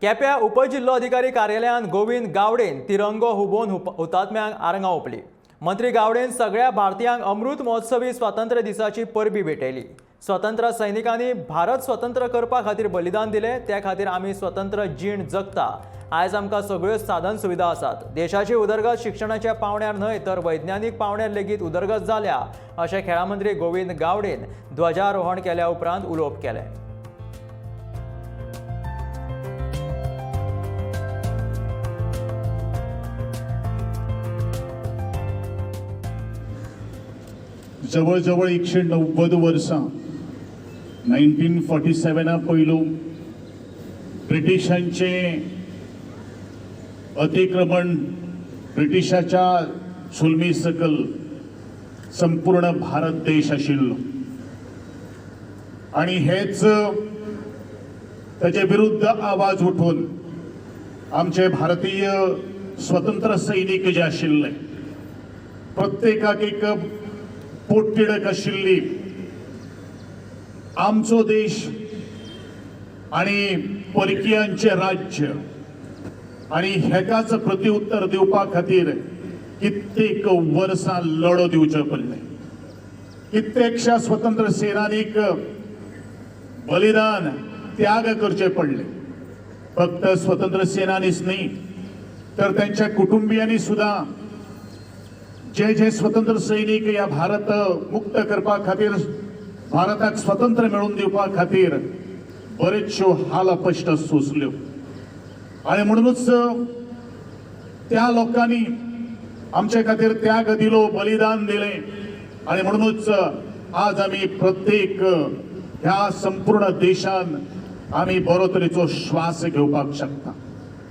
केप्यां उपजिल्लोधिकारी कार्यालयान गोविंद गावडेन तिरंगो हुबोवन हुतात्म्यांक आर्गां ओंपली. मंत्री गावडेन सगळ्या भारतीयांक अमृत महोत्सवी स्वातंत्र्य दिसाची परबी भेटयली. स्वतंत्र सैनिकांनी भारत स्वतंत्र करपा खातीर बलिदान दिलें, त्या खातीर आमी स्वतंत्र जीण जगता. आयज आमकां सगळ्यो साधन सुविधा आसात. देशाची उदरगत शिक्षणाच्या पावंड्यार न्हय तर वैज्ञानीक पावंड्यार लेगीत उदरगत जाल्या, अशें खेळां मंत्री गोविंद गावडेन ध्वजारोहण केल्या उपरांत उलोवप केलें. जवळजवळ 190 वर्सां, 1947 पयलू ब्रिटिशांचे अतिक्रमण, ब्रिटिशाच्या जुलमी सकल संपूर्ण भारत देश आशिल्लो आणि हेच ताजे विरुद्ध आवाज उठून आमचे भारतीय स्वतंत्र सैनिक जे आशिल्ले, प्रत्येकाक एक पोटतिडक आशिल्ली, आमचो देश आणि परकीयांचे राज्य आणि हेकाच प्रतिउत्तर दिवपा खातीर कित्येक वर्सां लढो दिवचे पडले. कित्येकशा स्वतंत्र सेनानीक बलिदान, त्याग करचे पडले. फक्त स्वतंत्र सेनानीच न्ही तर त्यांच्या कुटुंबियांनी सुद्धा, जे जे स्वतंत्र सैनिक या भारत मुक्त करपा खातीर, भारताक स्वतंत्र मेळोवन दिवपा खातीर बरेचश्यो हाल अपश्ट सोंसल्यो आणि म्हणूनच त्या लोकांनी आमचे खातीर त्याग दिलो, बलिदान दिलें आणि म्हणूनच आज आमी प्रत्येक ह्या संपूर्ण देशान आमी बरो तरेचो श्वास घेवपाक शकता.